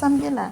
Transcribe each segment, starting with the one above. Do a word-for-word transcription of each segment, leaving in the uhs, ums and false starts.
M gen la.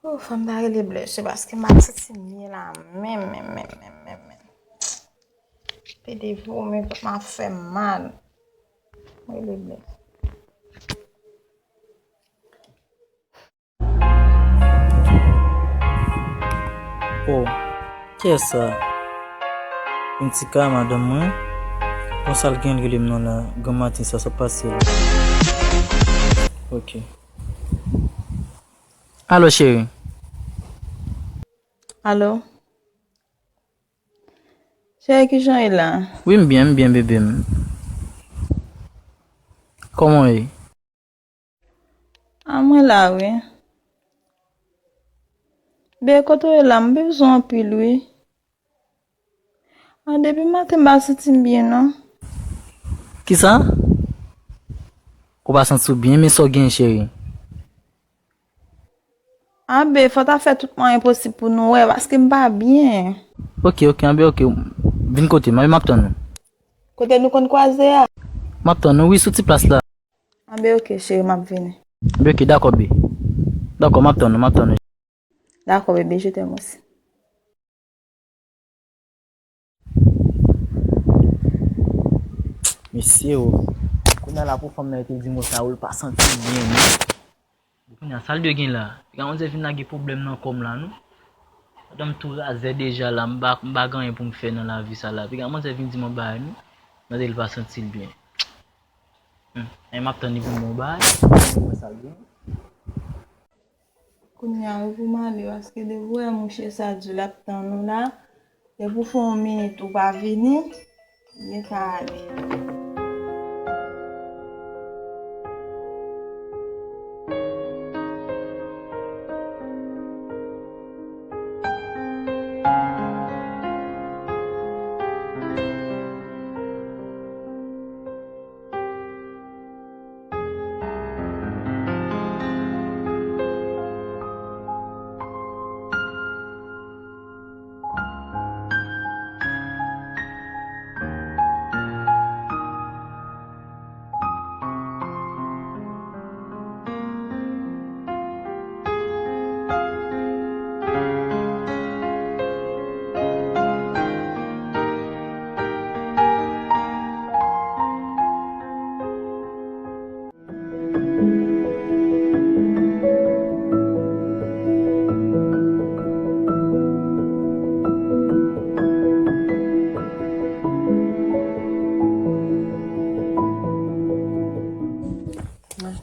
Oh, fò m ta rele Blèche paske m pa santi m byen la menm, menm, menm, menm, menm, menm. Pede vomi, tèt mwen ap fè m mal. Rele Blèche. Oh, kiyès sa? Yon ti ka madanm mwen. Konsa l gen rele m nan la, granmaten sa, sa pase la. Ok. Alo, cheri. Alo. Cheri, kijan e la? Wi, m byen, m byen, bebe m. Kòman w ye? A, mwen la, wi. Be, kote w ye la? M bezwen w anpil, wi. A, depi maten, m pa santi m byen, non. Kisa? Ou pa santi w byen, men sa w gen, cheri? A, be, fò w ta fè tout mwayen posib pou nou wè, paske m pa byen. Ok, ok, a, be, ok. Vin kote m, a, be, m ap tann ou. Kote nou konn kwaze a? M ap tann ou, wi, sou ti plas la. A, be, ok, cheri, m ap vini. Be, ok, dakò, be. Dakò, m ap tann ou, m ap tann ou. Dakò, bebe, je t'aime aussi. Mesye o. Kounye a la pou fanm nan te di mwen sa, ou l pa santi l byen, non. Kounye a, sa l dwe gen la? Piga manzè vin lage pwoblèm nan kò m la, non. Madanm tou razè deja la, m pa, m pa gen anyen pou m fè nan lavi sa la. Piga manzè vin di m yon bagay, non. Manzè l pa santi l byen. Hmm. E m ap tann li pou m bon bagay. Mwen sa l gen. Kounye a, wi, pou m ale, paske depi w wè mouche sa di l ap tann ou la, depi w fè yon minit ou pa vini, m gentan ale.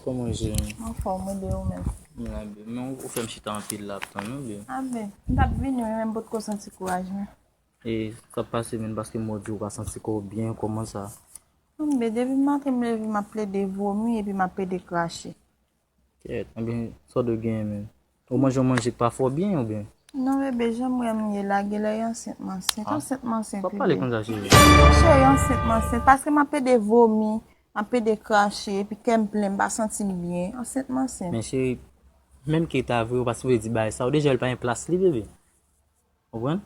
Kòman w ye? Anfòm, ede ou menm? Mwen la byen. Men ou fè m chita anpil la ap tann ou byen? A byen, m t ap vini wi, men m potko santi kouraj mwen. E sa pase menm paske m wè w di w pa santi kò w byen, kòman sa? Anben, depi maten m leve, m ap plede vomi epi m ap plede krache. Kèt, anben, sa w dwe genyen menm? Ou manje yon manje k pa fè w byen, oubyen? Non, bebe, jan m wè m ye la, genlè e ansent m ansent. Ah. Ansent m ansent, bebe. Sa w pale konsa, cheri? Cheri, ansent m ansent, paske m ap plede vomi, m ap plede krache, epi kè m plen, m pa santi m byen. Ansent m ansent. Men cheri, menm ke ta vre, ou pa sipoze di bagay sa, ou deja wè l pa gen plas li, bebe. Konprann?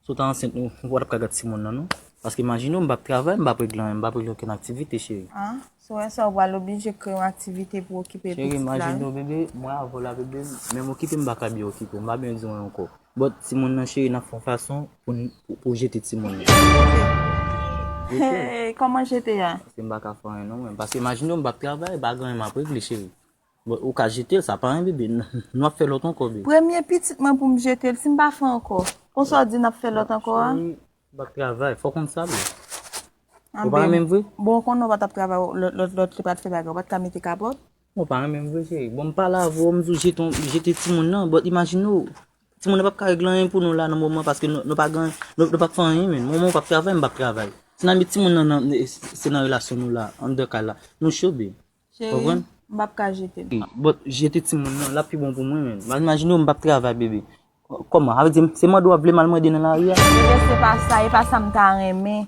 Si w ta ansent, ou, ou pa t ap ka gad timoun nan, non. Paske imajine w, m p ap travay, m p ap regle anyen, m p ap regle okenn aktivite, cheri. Ah, so wè sa, ou pral oblije kreye yon aktivite pou okipe pitit la, wi. Cheri, imajine w, bebe, mwen avè w la, bebe, menm okipe, m pa ka byen okipe w, m pa byen di w anyen ankò. But timoun nan, cheri, n ap fè yon fason pou n, pou, pou jete timoun nan. Jete. Hey, kòman jete a? Paske m pa ka fè anyen, non, mwen. Paske imajine w, m p ap travay, pa gen anyen m ap regle, cheri. Bon, ou ka jete l, sa pa anyen, bebe. N-, nou ap fè lòt ankò, bebe. Premye pitit mwen pou m jete l, si m pa fè ankò. Konsa w di n ap fè lòt ankò a? Cheri, m ap travay, fò w konn sa, bebe. Ou pa renmen m vre? Bon, konnen w pa t ap travay, lòt, lòt, lòt li pral fè bagay, ou pa t ka mete kapòt? Ou pa renmen m vre, cheri. Bon, m pale avè w, m di w jete, jete timoun nan, but imajine w, timoun nan p ap ka regle anyen pou nou la nan moman, paske nou, nou pa gen, nou, nou p ap fè anyen, men. Moman w p ap travay, m p ap travay. Si n a met timoun nan, nan, se nan relasyon nou la, anndan kay la, nou cho, bebe. Cheri, m p ap ka jete l. But jete timoun nan, l ap pi bon pou mwen, men. Imajine w, m p ap travay, bebe. Kòman? Sa vle di, se mande w ap vle m al mande nan lari a? Bebe, se pa sa, e pa sa m ta renmen.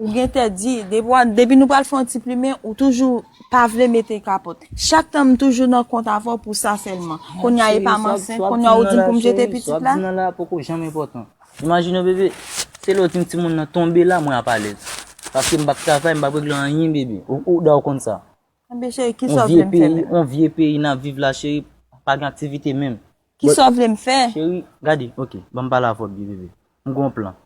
Ou gentan di, depi w, depi nou pral fè yon ti plimen, ou toujou pa vle mete kapòt. Chak tan m toujou nan kont avè w pou sa sèlman. Kounye a e pa m ansent, kounye a ou di m pou m jete pitit la? Sa w ap di m nan la, poko janm enpòtan. Imajine w, bebe, se lè w di m timoun nan tonbe la, mwen ap alèz. Paske m p ap travay, m p ap regle anyen, bebe. Ou, ou, da w konn sa. Anben, cheri, kisa w vle m fè menm? Yon vye peyi n ap viv la, cheri, pa gen aktivite menm. Kisa w vle m fè? Cheri, gade, ok, ban m pale avè w byen, bebe. M gen yon plan.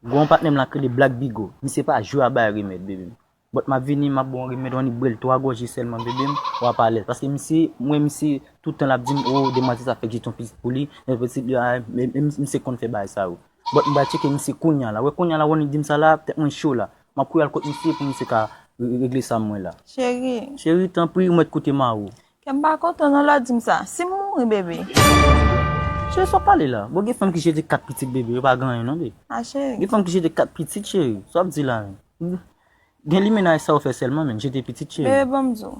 Gen yon patnè m la k rele Black Bigo. Misye pa jwe a bay remèd, bebe m. But m ap vini, m ap ba w remèd, w annik bwè l twa gòje sèlman, bebe m, w ap alèz. Paske misye, m wè misye, tout tan l ap di m, o, demwazèl sa fèk jete yon pitit pou li, yon pitit li, a, men, men misye konn fè bagay sa yo. But m pral tcheke misye kounye a la. Wè kounye a la, w annik di m sa la, tèt mwen cho la. M ap kouri al kot misye pou misye ka re-, regle sa mwen la. Cheri. Cheri, tanpri, ou mèt koute mari w. Kè m pa kontan non lè w di m sa. Si m mouri, bebe. Cheri, sa w pale la? Bon, gen fanm ki jete kat pitit, bebe, yo pa gen anyen non, bebe. A, cheri. Gen fanm ki jete kat pitit, cheri. Sa w ap di la menm? Gen limennaj sa w fè sèlman, men jete pitit, cheri. Bebe, ban m di w.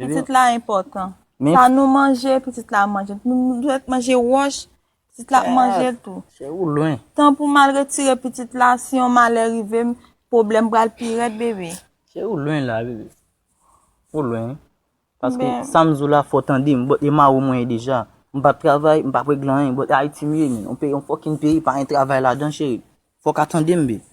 Pitit la enpòtan. Sa nou manje, pitit la manje. Nou, nou dwèt manje wòch, pitit la ap manje l tou. Cheri, ou lwen. Tan pou m al retire pitit la, si yon malè rive m, pwoblèm pral pi rèd, bebe. Cheri, ou lwen la, bebe. Ou lwen. Paske sa m di w la, fò w tande m, but e mari w mwen ye deja. M p ap travay, m p ap regle anyen, but Ayiti m ye, men. Yon peyi, yon fucking peyi, pa gen travay ladan, cheri. Fò w ka tande m, bebe.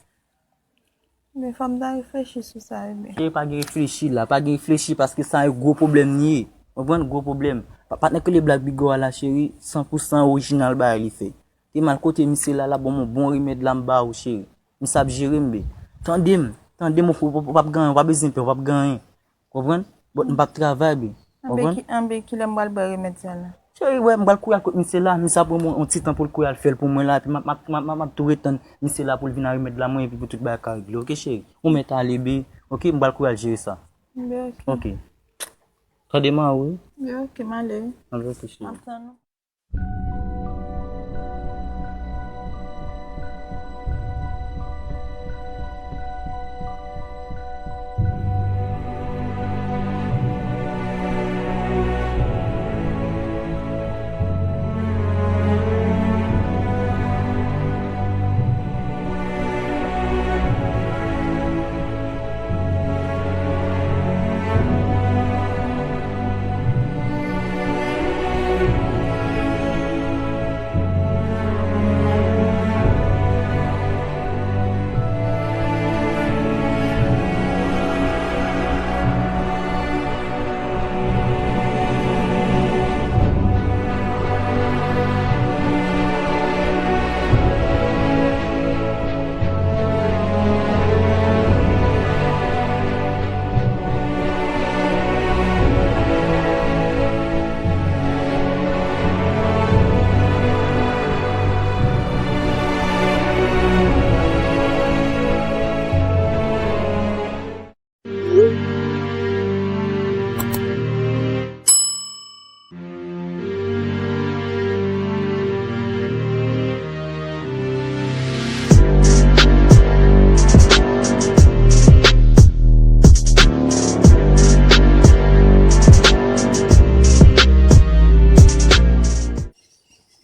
Men fò m ta reflechi sou sa, wi, men. Cheri, pa gen reflechi la, pa gen reflechi paske sa yon gwo pwoblèm li ye. Konprann? Gwo pwoblèm. Pa, patnè k rele Black Bigo a la, cheri, san pou san orijinal bagay li fè. Te m al kote misye la, l ap ban m yon bon remèd la, m ba ou, cheri. Misye ap jere m, bebe. Tande m, tande m, ou, ou, ou p ap gen anyen, ou pa bezwen pè, ou p ap gen anyen. Konprann? But m p ap travay, bebe. Konprann? Anben ki, anben kilè m pral bwè remèd sa la? Cheri, wè, m pral kouri al kot misye la. Misye ap pran yon, yon ti tan pou l kouri al fè l pou mwen la. Epi m ap, m ap, m ap, m ap, m ap tou ret tann misye la pou l vin ak remèd la, mwen, epi pou tout bagay ka regle. Oke, cheri? Ou mèt ale, bebe. Oke, m pral kouri al jere sa. Anben, oke. Oke. Tande m an, wi. Anben, oke, m ale, wi. Anben, oke, cheri. M ap tann ou.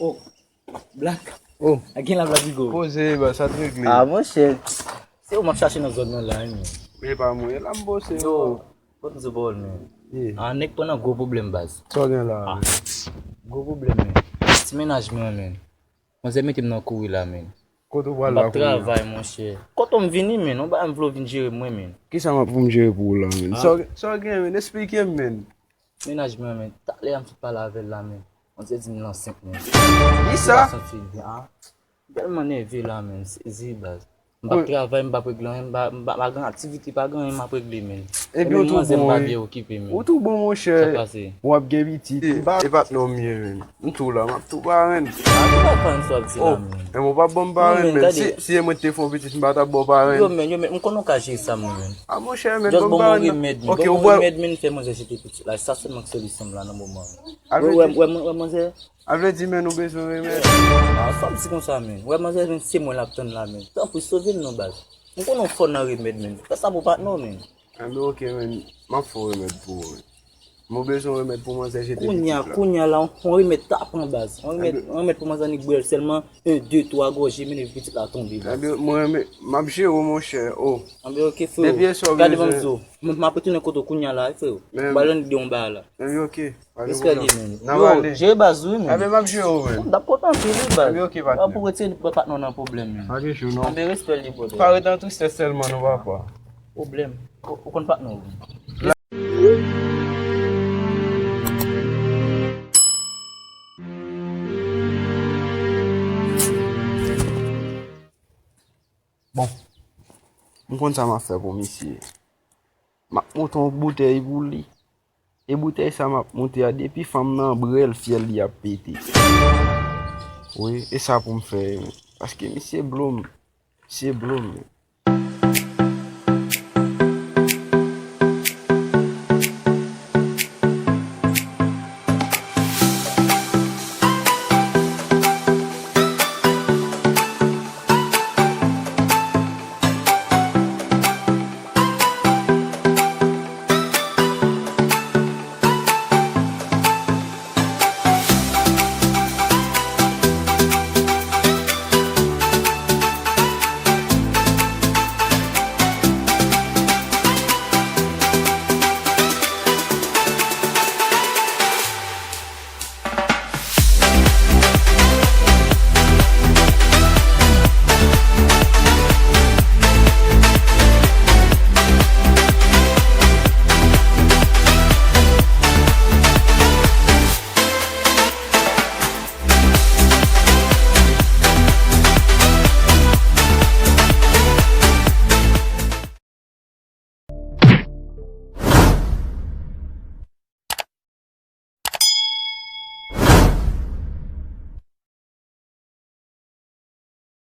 Oh, Black. Oh. A gen la, Black Bigo. Poze, ba, sa t regle. Ah, monchè. Se ou m ap chache nan zòn nan la, wi, men. E pa mwen, la m poze. Yo, pot m sou pawòl, men. Yeah. Ah, nèg pran nan gwo pwoblèm, baz. Sa w gen la, men? Gwo pwoblèm, men. Ti mennaj mwen, men. Manzè mete m nan kouri la, men. Kote w pral la kounye a? M p ap travay, monchè. Kote w m vini, men? Ou ba m vle w vin jere mwen, men. Kisa m ap pou m jere pou ou la, men? Sa w gen, men? Esplike m, men. Mennaj mwen, men, talè a m sot pale avè l la, men. Manzè di m l ansent, men. Kisa? Li pa santi l byen, a. M tèlman nève la, men, m sezi, baz. M p ap travay, m p ap regle anyen, m pa, m pa, pa gen aktivite, pa gen anyen m ap regle, men. Ebyen, ou tou bon, wi. Ou tou bon, monchè. W ap gen pitit. E, e patnè w m ye, men. M tou la, m ap tou parenn. A, ki pa parenn sa w ap di la, men? Enben, ou p ap ban m parenn, men. Si, si e mwen ki te fè yon pitit, m pa t ap ba w parenn. Yo, men, yo, men, m konnen w ka jere sa, mwen, men. A, monchè, men, ban m parenn. Just ban m yon remèd, men. Ban m yon remèd, men, fè manzè jete pitit la. Sa sèlman ki solisyon m la nan moman an. Wè, wè, wè, manzè. A vle di, men, nou bezwen remèd. A, sa m di konsa, men. Wè, manzè, men, se mwen l ap tann la, men. Tanpri, sove m non, baz. M konnen w fò nan remèd, men. Fè sa pou patnè w, men. Enben, oke, men. M ap fè yon remèd pou ou, men. Mwen bezwen remèd pou manzè jete pitit la. Kounye a, kounye a la, yon remèd tapan, baz. Yon remèd, yon remèd pou manzè annik bwè l sèlman, en, de, twa gòje, men epi pitit la tonbe, baz. Enben, mwen, men, m ap jere w, monchè. O. Enben, oke, freo. Depi e sa w bezwen. Gade, ban m di w. M, m ap retounen kote w kounye a la, wi, freo. M pral annik de yon bagay la. Enben, oke. Respè li, men. Yo, jere baz ou, men. Enben, m ap jere w, men. M t ap kontan anpil, wi, baz. Enben, oke, patnè. Pou retire patnè w nan pwoblèm, men. Pa gen jou, non. Enben, respè li, brother. Pa ret nan tristès sèlman, non, papa. Pwoblèm. Ou, ou konn patnè w, men. Bon. M konn sa m ap fè pou misye. M ap monte yon boutèy pou li. E boutèy sa m ap monte a, depi fanm nan bwè l, fyèl li ap pete. Wi, e sa pou m fè, men. Paske misye blo m. Misye blo m, men.